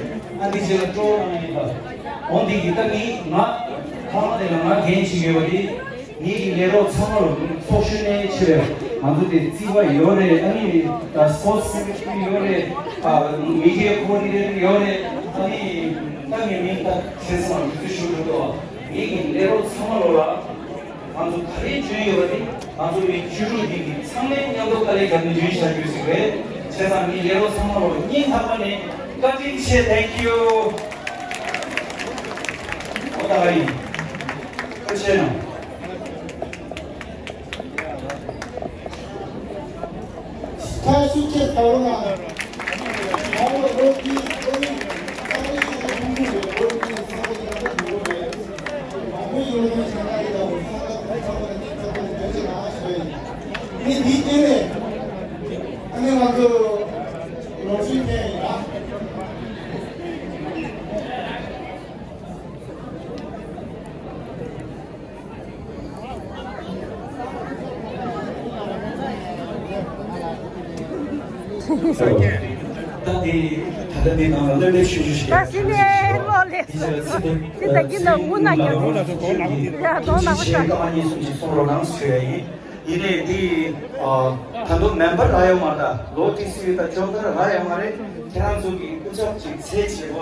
ཨ་འདི་རྗེས་ལ་སྤྲོ་བོ་གནང་ཡིན་ད། འོ་འདི་གི་ད་ངས་ང་ཐོག་མ་དེ་ལ་ང་འགན་ཅིག་ཡོད་པ་དེ། ངེད་ཀྱི་ལས་རོགས་ཚང་མ་ལ་ཚོགས་ཞུགས་གནང་ཆེད་ང་ཚོ་དེ་རྩིས་པ་ཡོད་རེད། ཨ་ནི་ད་སོ་སི་ཀི་ཡོད་རེད། ཨ་མི་ཌི་ཡ་ཀོ་ཨོ་ཌི་ནེ་ཊར་ཡོད་རེད། ཨ་ནི་ད་ངས་མིང་ད་ཁྱེད་ཚང་མ་འདུག་ཞུ་འགྲོ་དོ། ངེད་ཀྱི་ལས་རོགས་ཚང་མ་ལ། ང་ཚོ་ག་རེ་བྱུང་ཡོད་པ་དེ་ང་ཚོ་མི་བཅུ་དྲུག་འདི་གི་ཚང་མས་མཉམ་དུ་དཀའ་ལས་བརྒྱབ་ནས་བྱུང་བཞག་རྒྱུ་ཞིག་རེད། བྱས་ཙང་ངའི་ལས་རོགས་ཚང་མ་ལ་སྙིང་ཐག་པ་ནས་བཀའ་དྲིན་ཆེ། Thank you ཨོ་ད་ཡིན། ཐུགས་རྗེ་གནང་། ཁ་ཤུགས་ཆེ་ཟ་རོ་ང་། མང་བོ་ལོ་རྒྱུས་ལོ་རྒྱུས་ས་གནས་ཀྱི་ཁུངས་ལུང་རེད། ལོ་རྒྱུས་ས་གནས་ཀྱི་ལ་ད་ཡོད་རེད། མང་པོ་ཡོད་ལོ་རྒྱུས་ཆེ་ན་ཡོད་ལ་ས་གནས་ཚང་མ་ལ་ནི་ཚང་མ་ལ་ཐུགས་རྗེ་གནང་ཞུ་ཡིན། ནི་དེའི་རྗེས་ནས་ཨ་ནི་ང་ཚོ་ལོ་རྒྱུས་ཐེངས་ཡིན་ལ། ད་དེ་ད་ལྟ་དེ་ནང་ལ་སླེབས་ལེགས་ཤོས་ཤིག་ད་སི་ནས་ལོ་ལེགས་སོ། སི་ད་གི་ནང་དངུལ་ན་རྒྱ་ཡ་དོ་ནག་པོ་ཤ་ཞེས་ཀ་མ་གཉིས་གསུམ་ཞིག་གསུང་རོགས་གནང་ཞུ་ཡ་ཡིན། ཡིན་ནའི་དེ་ད་དུང་མེམ་བར་རག་ཡོད་མ་རེད། ད་ལོ་ཏི་སི་ད་ཅོག་ད་རག་ཡོད་མ་རེད། ཁྱེད་རང་ཚོ་གི་སྐུ་ཚབ་ཅིག་ཚད་ཆེ་བ་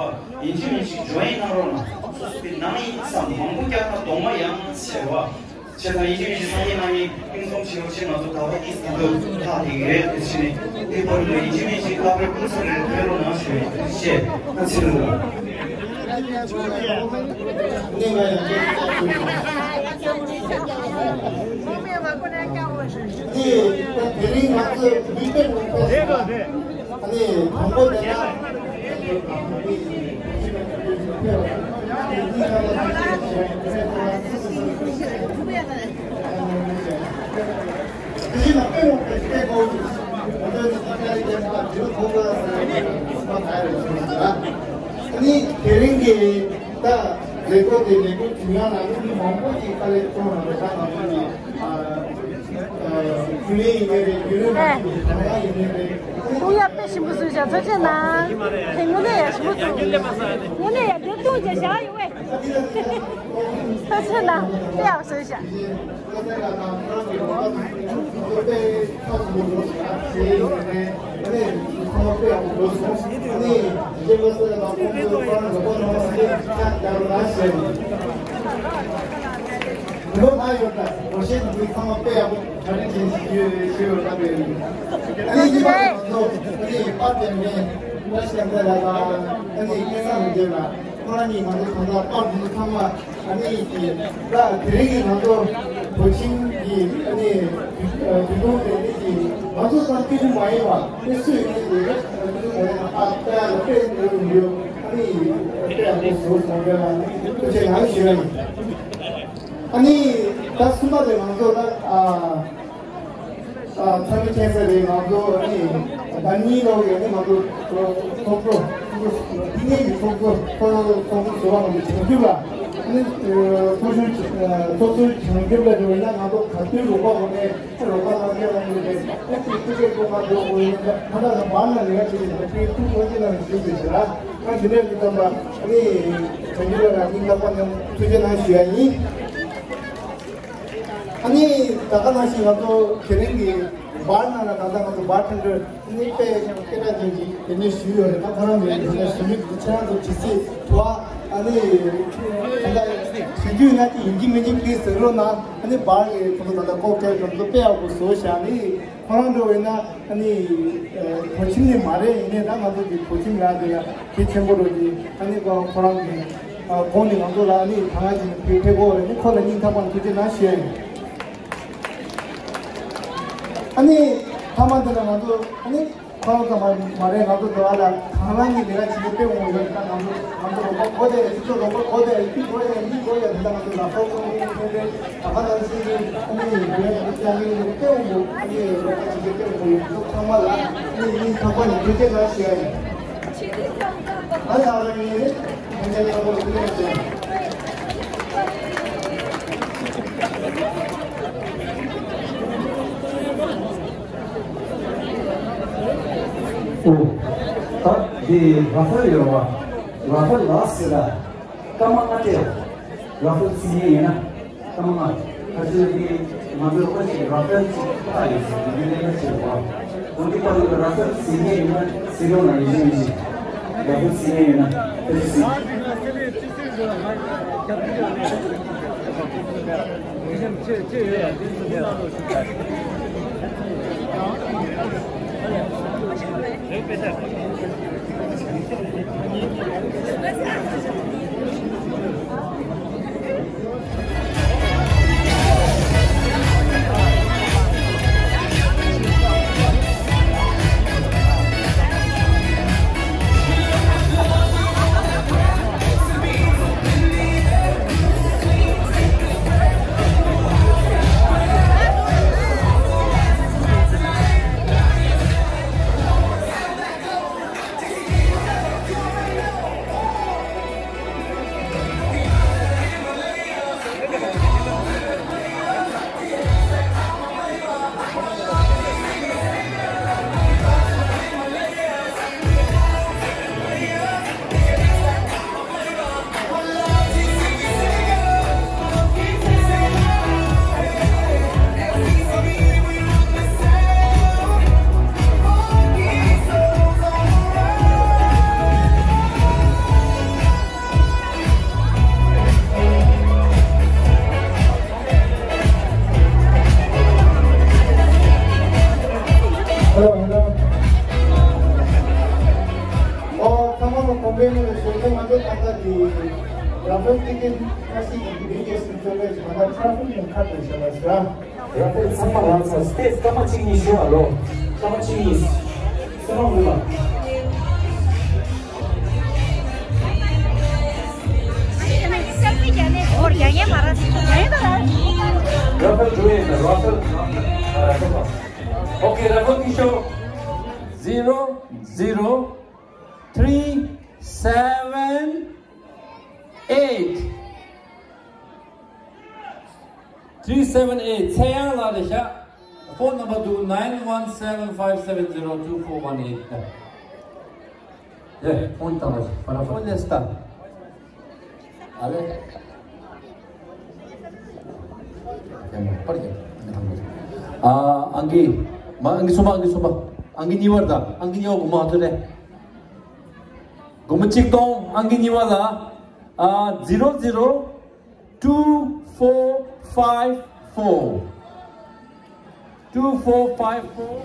ཡིན་གཅིག་མིན་གཅིག་ཇོ་ཡིན་གནང་རོགས་གནང་། སོ་སོ་གི་ནང་ཡིན་ཙང་མང་པོ་བསྐྱར་ན་གདོང་མ་ཡང་ཆེ་བ། བྱས་ཙང་ཡིན་གཅིག་མིན་གཅིག་སང་ཉིན་གནངས་ཉིན་ཕུན་སུམ་ཇེ་ཆེར་ང་ཚོ་ད་བར་ཨིས་ད་དུ་ཐག་དེ་གི་རེད། དེ་ཕྱིན་ནས་དེ་བར་ལ་ཡིན་གཅིག་མིན་གཅིག་ལྟ་བུའི་ཀུན་སློང་རེ་ཐོན་རོགས་གནང་ཞུ་ཡིན། ཞེས་ང་ཚིག་ལ། དེ་རིང་ང་ཚོས་ལུས་སྟེང་ལ་ཕེབས་ཨ་ནི་དང་པོ་དེ་ལ། ཨ་ནི་དེ་རིང་གི་ད་ལས་འགུལ་དེ་ལས་འགུལ་ཐུན་ཡང་ལ་ལུགས་མི་མང་པོ་ཞིག་དཀའ་ལས་བརྩོན་རང་རེ་ད་ང་ཚོ་ནི་ཨ་ཨ་ཁུ་ལེ་ཡིན་ནའི་རེད། ཁུ་ལེ་མ་ཡིན་ནའི་གང་ཡིན་ནའི་རེད། ཨ་ནི་ཀྲུང་དབྱང་དཔེ་ཞིམ་པོ་བཟོས་བཞག་ཚོད་ཆེ་ན། དེ་དངོས་གནས་ཡག་ཞིམ་པོ་འདུག་དངོས་གནས་ཡག་འདི་བཏུང་བྱས་བཞག་ཡོད་བས། ཚོད་ཆེ་ན་དཔེ་ཡག་བཟོས་བཞག་ཁོ་རང་གཉིས་ང་ཚོ་གང་ལྟར་པར་འདི་ཚོ་ཚང་མ་ཨ་ནི་ཀྱི་ད་དེ་རིང་གི་ང་ཚོ་བོད་ཁྱིམ་གྱི་ཨ་ནི་དུས་ཐུང་དེ་ནི་ཀྱི་ང་ཚོ་ཚང་སྐྱིད་པོ་མ་ཡིན་པ་དེ་སུ་ཡིན་ནའི་དེ་རེད། ཨ་ནི་ཨ་ད་ལ་དཔེ་འདི་རུ་ཡོད། ཨ་ནི་དཔེ་ཡག་པོ་བཟོ་སོང་གི་ལ་ཐུགས་རྗེ་གནང་ཞུ་ཡ་ཡིན། ཨ་ནི་ད་གསུམ་པ་དེ་ང་ཚོ་ད་ཨ། ཚོགས་མི་ཁྱད་བསད་རེད། ང་ཚོ་ནི་ཟླ་གཉིས་ལོ་ཡས་ནི་ང་ཚོ་ཚོགས་གཙོ་ཚོགས་གཙོ་འདི་ངེད་ཀྱི་ཚོགས་གཙོ་ཚོགས་གཙོ་ཚོགས་གཙོ་ཟུར་པ་ང་ཚོ་བྱང་ཆུབ་ལ་ནི་ཚོགས་གཞོན་ཚོགས་གཙོ་བྱང་ཆུབ་ལ་འགྲོ་བས་ན་ང་ཚོ་ག་དུས་རོགས་པ་གོ་ནས་རོགས་པ་ལ་སྐྱེལ་བ་ཡིན་པས་ཨ་ཅིག་ཐུགས་རྗེ་ཆེ་ང་ཚོ་འོ་ཡིན་ད་ཁ་ད་ལ་བར་ལ་ལས་ཀ་བྱེད་ཀྱི་ད་ཁྱེད་ཐུགས་རྗེ་ཆེ་ལ་ཞུ་དགོས་ཟེར་ཨ་འདི་ནས་མི་ཙམ་པ་ནི་བྱང་ཆུབ་ལ་ལ་སྙིང་ཐག་པ་ནས་ཐུགས་རྗེ་གནང་ཞུ་ཡ་ཡིན། ཨ་ནི་ད་ག་ནང་བཞིན་ང་ཚོ་དེ་རིང་གི་བར་ནང་ལ་ད་ལྟ་ང་ཚོ་བར་ཐེན་ཌར་ཨ་ནི་དཔེ་སྐད་གྲགས་ཅན་གྱི་དེ་ནས་ཞུས་ཡོད་རེད། ད་ཁོ་རང་གི་དེ་ནས་ཞུ་མི་དེ་ཁྱེད་རང་ཚོ་ཇི་སྲིད་དུ་ཨ་ནི་ད་ལྟ་ཞུ་རྒྱུ་ཡིན་ན་དེ་ཡིན་གྱི་མིན་གྱི་please་ཟེར་རོགས་གནང་། ཨ་ནི་བར་གི་ཁོ་ཚོ་ད་ལྟ་ཀོག་ཊེལ་ཁོ་ཚོ་དཔེ་ཡག་པོ་བཟོ་བཞག་ནི། ཁོ་རང་འགྲོ་བས་ན་ཨ་ནི་གོ་ཆིན་ནི་མ་རེད། ཡིན་ནའི་ད་ང་ཚོ་གི་གོ་ཆིན་ཡག་དེ་ཡ་གལ་ཆེན་པོ་རེད། དེ་ཨ་ནི་ཁོ་ཁོ་རང་གི་དགོངས་ནི་ང་ཚོ་ལ་ཨ་ནི་ད་ང་ཅིག་ཕེབས་ཕེབས་དགོས་རེད། ནི་ཁོ་ལ་སྙིང་ཐག་པ་ནས་ཐུགས་རྗེ་གནང་ཞུ་ཡ་ཡིན། ཨ་ནི་མཐའ་མ་འདི་ལ་ང་ཚོ་ཨ་ནི་ཁོ་རང་ཙམ་མ་མ་རེད། ང་ཚོ་འགྲོ་བ་ལ་ཐང་ལྷ་གཉིས་ལས་ཀ་བྱེད་ཀྱི་དཔེ་འོང་ཡོད། ད་ང་ཚོ་ང་ཚོ་རོགས་པ་དགོས་དེ་སྤྱི་ཚོགས་རོགས་པ་དགོས་དེ་གཅིག་དགོས་ཡ་གཉིས་དགོས་ཡ་དེ་ད་ང་ཚོ་ལག་པ་ཚོགས་མི་ཕན་པའི་ད་ག་ནང་བཞིན་གྱི་ཨ་ནི་ཡོད་ཡ་དེ་ཅང་ཡོད་དེ་དཔེ་འོང་དགོས། ཨ་ནི་རོགས་པ་བྱེད་ཀྱི་དཔེ་འོང་དགོས། ང་ཚོ་ཚང་མ་ལ་ཨ་ནི་སྙིང་ཐག་པ་ནས་ཐུགས་རྗེ་གནང་ཞུ་ཡ་ཡིན། ཨ་ལགས་རང་ཡིན། ཨོ། ད་འདི་ར་ཧྥེལ་ཡོད་པ། ར་ཧྥེལ་ལགས་ཟེར་ད། སྐར་མ་ལྔ་སྤྲད། ར་ཧྥེལ་ཟིན་ངེས་ཡིན་ན། ཐ་མ་ཁ་ཆེ་དེ་ང་ཚོའི་ཨོ་ཞིག་ར་ཧྥེལ་ཅིག་ལྟ་ཡོད་ཟེར་དེ་ལས་ཀ་བྱེད་པ། འོན་ཏེ་པར་ལ་ར་ཧྥེལ་ཟིན་ངེས་ཡིན་ན་ཟིན་རོགས་ལ་ཡིན་ཤེས་ཡིན་ཤེས། ར་ཧྥེལ་ཟིན་ངེས་ཡིན་ན་ཁ་ཆེ་ཟིན། Hello, hello. ཨོ། ཚང་མ་ལ་གོང་འཕེལ་གནང་བའི་ཞོགས་ཀྱི་ང་ཚོ་ད་ལྟ་གི་ར་ཧྥེལ་ཊི་ཀེ་ཊི་ཁ་ཤས་ཀྱི་ཌི་ལི་གེ་ཤན་ཚོ་ལས་ང་ཚོ་ཊ་ར་ཕིག་ནང་ཁ་བྲལ་བཞག་པ་ཟེར། ར་ཧྥེལ་ཚང་མ་རག་ཚར། སི་ཊེ་ཇི་སྐར་མ་གཅིག་གཉིས་ཤོག་ཨ་ལོ། སྐར་མ་གཅིག་གཉིས། སེམས་ནང་འོས་པ། ར་ཧྥེལ་འགྲོ་ཡས་ད་ར་ཧྥེལ། ཨ། ར་ཧྥེལ། ཨོ་ཁེ། ར་ཧྥེལ་གྱིས་ཤོག Zero zero three seven eight. Three seven eight. ཚེ་དབྱངས་ལགས་རེད་ཤག Phone number འདུག nine one seven five seven zero two four one eight. ཡ། ཕོན་བཏང་བ་ཞིག་ཕ་ན་ཕོན་ལས་ལྟ། ཨ་ལེ། ཡ་མ་པར་ཡ། ཨ། ཨང་ཀི། མ་ཨང་ཀི་གསུམ་པ། ཨང་ཀི་གསུམ་པ། ཨང་ཀི་གཉིས་པར་ད། ཨང་ཀི་གཉིས་པ་གོང་མ་ཧ་ཐུ་རེ། གོང་མ་གཅིག་སྟོང་། ཨང་ཀི་གཉིས་པ་ལ། ཨ། zero zero two four five four. Two four five four.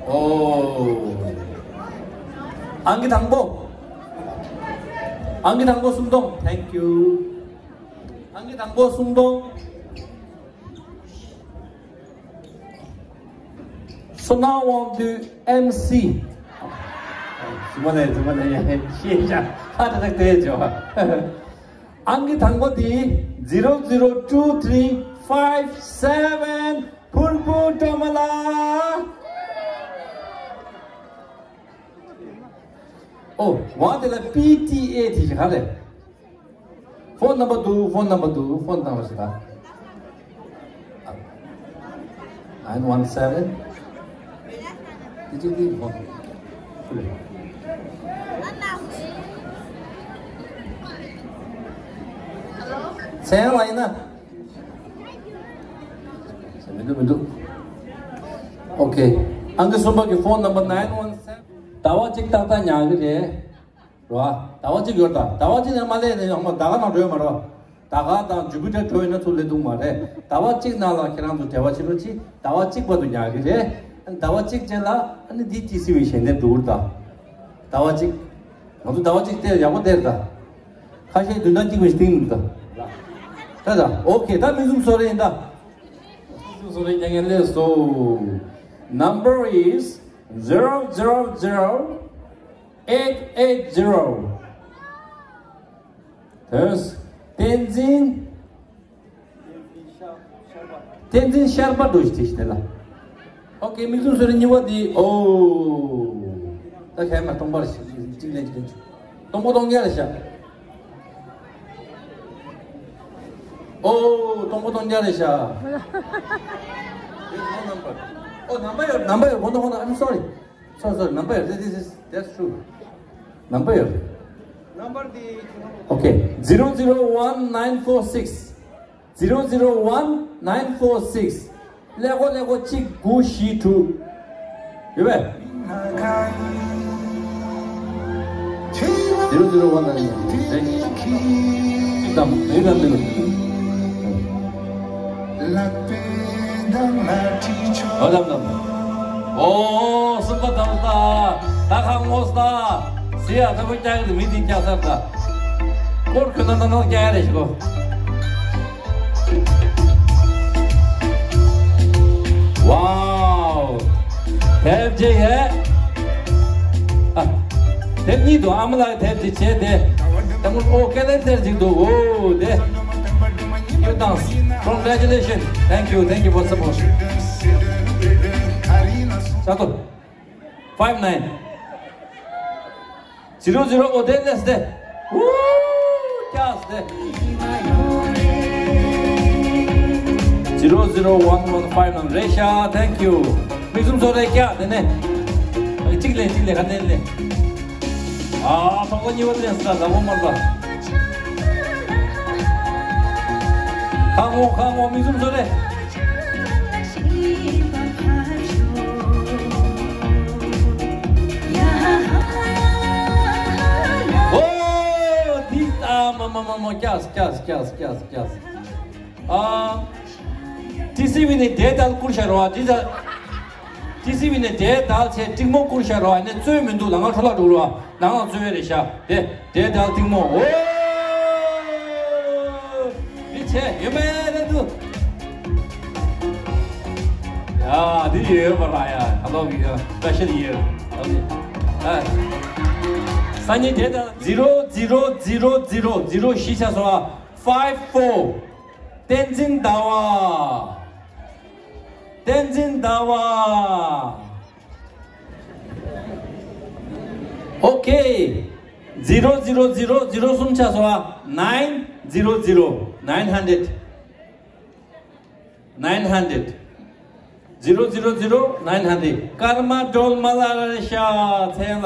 ཨོ། ཨང་ཀི་དང་པོ། ཨང་ཀི་དང་པོ་སུམ་སྟོང་། Thank you. ཨང་ཀི་དང་པོ་སུམ་སྟོང་། བསོད་ནམས་དབང་འདུས་ཨེམ་སི། ཞུ་མ་ལས་ཞུ་མ་ལས་ཡ་ཤེས་བྱ་ཧ་ཏག་ཏག་དེ་བྱ་བ། ཨང་ཀི་དང་པོ་དེ་zero zero two three five seven ཕུར་བུ་སྒྲོལ་མ་ལགས། ཨོ། ཝ་དེ་ལ་པི་ཊི་ཨེ་དེ་ཞིག་ག་རེད། ཕོན་ནམ་བར་འདུག་ཕོན་ནམ་བར་འདུག་ཕོན་བཏང་བ་ཞིག་ད། nine one seven། དེ་གཅིག་དེ་ཕོན། མཚན་ལ་ཡིན་ན། མི་འདུག་མི་འདུག་ཨོ་ཁེ། ཨང་ཀི་གསུམ་པ་གི་ཕོན་ནམ་བར་nine one seven། ཟླ་བ་གཅིག་ཏག་ཏག་ཉར་གི་རེད། རོ། ཟླ་བ་གཅིག་ཡོད་ད། ཟླ་བ་གཅིག་ནས་མ་སླེབས་ནས་ཡང་མ་ཟླ་ག་ནང་འགྲོ་ཡོད་མ་རོ། ཟླ་ག་དང་ཇུ་པི་ཊར་འགྲོ་ཡོད་ན་ཚུར་སླེབས་འདུག་མ་རེད། ཟླ་བ་གཅིག་ནང་ལ་ཁྱེད་རང་ཚོ་འབྲེལ་བ་བྱེད་རོགས་གྱིས། ཟླ་བ་གཅིག་བར་དུ་ཉར་གི་རེད། ཟླ་བ་གཅིག་རྗེས་ལ་ཨ་ནི་འདི་ཊི་སི་ཝི་ཞལ་འདེབས་འགྲོ་གི་རེད་ད། ཟླ་བ་གཅིག་ང་ཚོ་ཟླ་བ་གཅིག་དེ་ཡག་པོ་བལྟས་རེད་ད། ཁ་ཤས་བདུན་ཕྲག་གཅིག་མིན་ཞིག་བཏིང་འདུག་ད། ད་ད་ཨོ་ཁེ། ད་མིག་འཛུམ་བཟོ་རེད་ཡིན་ད། མིག་འཛུམ་བཟོ་རེད་ཉན་ངན་ལས་སོ། Number is zero zero zero eight eight zero. དེས། བསྟན་འཛིན། བསྟན་འཛིན་ཤར་པ་འགྲོ་ཞིག་དེ་ཞིག་དེ་ལ། ཨོ་ཁེ། མིག་འཛུམ་བཟོས་རེ་གཉིས་པ་དེ། ཨོ། ད་ཁ་མ་སྟོང་པར་ཞིག་གཅིག་ལན་གཅིག་ལན་གཅིག་སྟོང་པ་སྟོང་བརྒྱ་རེད་ཤག་ཨོ། སྟོང་པ་སྟོང་བརྒྱ་རེད་ཤག There's no number. ཨོ། ནམ་པ་ཡོད། ནམ་པ་ཡོད། ཧོན་ད་ཧོན་ད། I'm sorry. Sorry, sorry. ནམ་པ་ཡོད། This is, that's true. ནམ་པ་ཡོད། Okay. Zero zero one nine four six. Zero zero one nine four six. ཀླད་ཀོར་ཀླད་ཀོར་གཅིག་དགུ་བཞི་དྲུག་ཡོད་པས། Zero zero one nine four six. གཅིག་དང་མི་དང་མི་ལ། ཨོ་ལམ་ལམ། ཨོ་སུམ་པ་དམ་ས། ད་ཁ་ངོ་ས། ཟི་ཡ་ད་ཁོ་ཀྱག་གི་མི་དེ་ཀྱག་སར་ད། ཀོར་ཁོ་ན་ན་ན་ཀྱག་རེ་ཞིག་གོ། Wow. དེབ་རྗེས་ཡས། ཨ། དེབ་གཉིས་འདུག་ཨ་མ་ལགས་དེབ་རྗེས་བྱས་ཏེ། དེ་མོ་ཨོ་སྐད་ལེན་ཐེར་ཅིག་འདུག་ཨོ་དེ། You dance. Congratulations. Thank you. Thank you for support. ས་ཏོ། Five nine. Zero zero ཨོ་དེ་ལེས་ཏེ། ཝུ། ཀྱག་སྟེ། Zero zero one one five nine རེད་ཤག Thank you. མིག་འཛུམ་བཟོ་རེད་ཀྱག་དེ་ནས། གཅིག་ལེན་གཅིག་ལེན་ག་ནས་ལེན། ཨ། ཐོག་གཉིས་པ་ལེན་ས་ལ་འོ་མར་ད། ཁ་ངོ་ཁ་ངོ་མིག་འཛུམ་བཟོ་རེད། ཨོ། འདི་ཨ་མ་མ་མ་མ་ཀྱག་ཀྱག་ཀྱག་ཀྱག་ཀྱག་ཨ། ཊི་སི་ཝི་ནས་དེ་ལྟར་བསྐུར་བཞག་རོགས། འདི་ད། ཊི་སི་ཝི་ནས་དེ་ལྟར་བྱས་ཏིག་མོ་བསྐུར་བཞག་རོགས། ཨ་ནི་རྩོད་མི་འདུག་ལ་ང་འཕྲོ་བརླག་འགྲོ་རོགས། ནང་ལ་རྩོད་རེད་ཤག་དེ་དེ་ལྟར་ཏིག་མོ། ཨོ། འདི་བྱས་ཡོད་མེད་ལ་འདུག་ཡ། འདི་ཡོད་པ་ར་ཡ། ད་ལོག་གི་ཡ་special year། ཨ། སང་ཉིན་དེ་ལྟར། Zero zero zero zero zero བཞི་ཆ་སོ། Five four. བསྟན་འཛིན་ཟླ་བ། བསྟན་འཛིན་ཟླ་བ། Okay. Zero zero zero zero གསུམ་ཆ་སོ། Nine zero zero. Nine hundred. Nine hundred. Zero zero zero nine hundred. ཀརྨ་སྒྲོལ་མ་ལགས་རེད་ཤག་མཚན་ལ།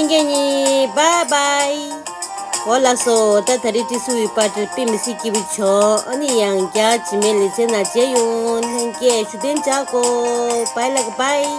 ངེད་གཉིས་བཱའི་བཱའི། འོ་ལགས་སོ། ད་ད་རེས་ཀྲི་སུའི་པར་དཔེ་མི་སྲིད་སྐྱིད་པོ་བྱུང་། ཨ་ནི་ཡང་བསྐྱར་རྗེས་མའི་ལེ་ཚན་ནང་མཇལ་ཡོང་། ལྷན་རྒྱས་བཞུགས་གདན་འཇགས་གོ། བཱའི་ལགས་བཱའི།